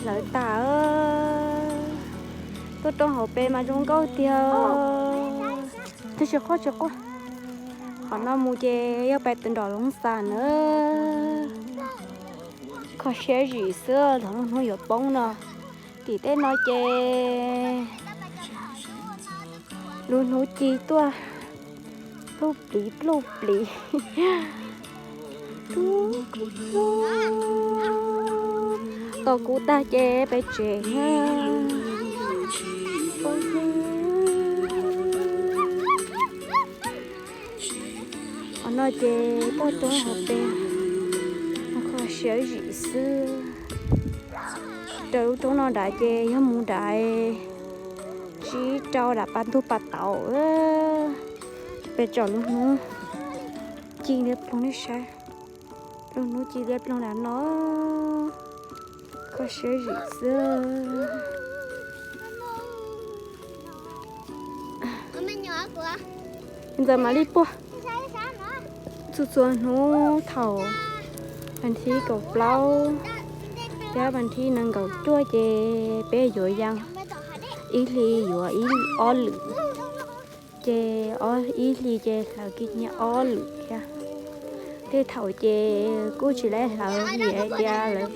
Hlawv tas. Tuaj rau hauv pes mas zoo nkauj tiag. Tsis quaj tsis quaj. Qhov no mus ces yog pais tus nram Loob Xas na. Kho siab zim xwb, lub hnub yuav poob no. Tim tej no ces lub hnub ci tuaj pluj pliv pluj pliv. Tos kuv tag ces peb tsev. Qhov no ces poj roob hauv pes, kho siab zim xwb. Raws lub roob no nrad ces yog mus nrad tsib rau nram pas ntug pas tauv. Peb tsom lub hnub ci liab ploog nej saib. Lub hnub ci liab ploog nram no, kho siab zim xwb. Ntxawm mam li puag. Txhua txhua hnub thaum vas thib kaum plaub thiab vas thib nees nkaum cuaj ces peb yuav yas ib hlis yuav ib ob lwm, ces ib hlis ces hlawv kiag nyiaj ob lwm thiab. Tej thaum ces kuj tsis lab hlawv vim hais tias lawv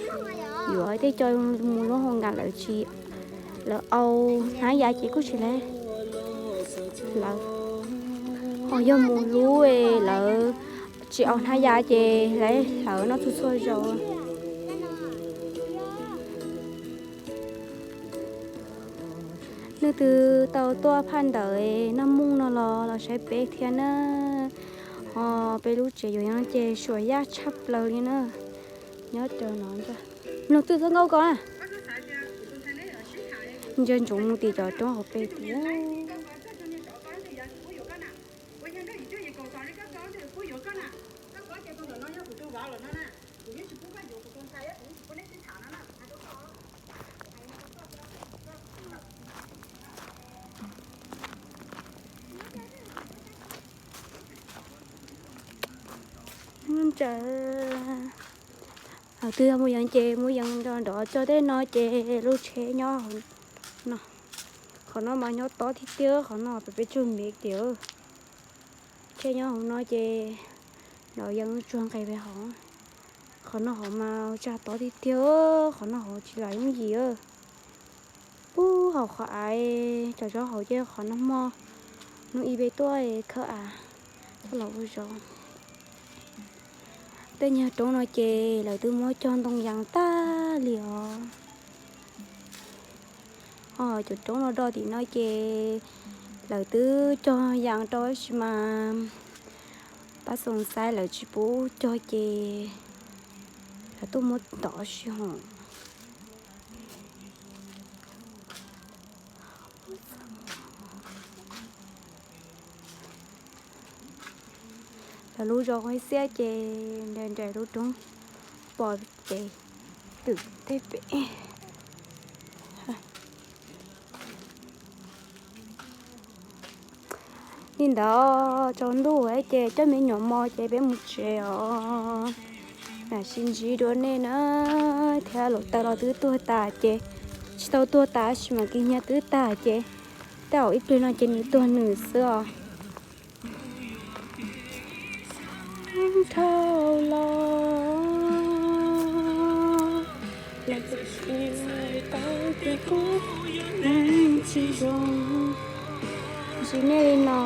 yuav tej co mus lub hoo nkas lawv tsis, lawv au hnab yas ces kuj tsis lab hlawv. Ho yog mus lub lawv tsis au hnab yas ces lawv hlawv noj txhua txhua zaus. Leej twg tau tuaj phaj ntawm Naj Mooj no los los saib peb thiab na. Ho peb lub tsev yuav nyob ces suam yaj tshaj plaws li na. Nyob raws no ntag. Mloog twj txoj nkauj ko na. Ntsia ntsoov mus tim cov roob hauv pes tiag. Ntsaws. Thaum twg yog mus yees ces mus yees nrov nrov tso tej no ces lub tsheb nyob hauv no. Qhov no mas nyob tob tiag tiag, qhov no peb peb tsug mev tiag. Tsheb nyob hauv no ces nrov yees tsuag nqes pem hauv. Qhov no hauv mas tsag tob tiag tiag, qhov no hauv tsis lam yooj yim. Puag hauv qhov av, cov zaub hauv ces qhov nag hmo hnub ib peb tuaj khawb av, tuaj los ua zog. Tej nyuag roob no ces lawv twb muab cog ntoo yas tag li os. Ho cov roob no do tim no ces lawv twb cog yas rau tab sis mas pab xoom xaiv lawv tsis pub cog ces lawv tuaj muab ntov sib hoom. Lawv lub zos Huab Xiab ces nraim nraim lub roob pom pem twm tej pem. Li ntawd tsaus ntuj ces coj me nyuam mos ces peb mus tsev os. Mam sib ntsib dua nej na. Thiab laus taws los twb tuag tas ces, tsis tau tuag tas tab sis mas kis nyiaj twb tag ces tej zaum ib pliag no ces nws tuag nws xwb os. Dhau los tsis zoo. Ntsib nej li no.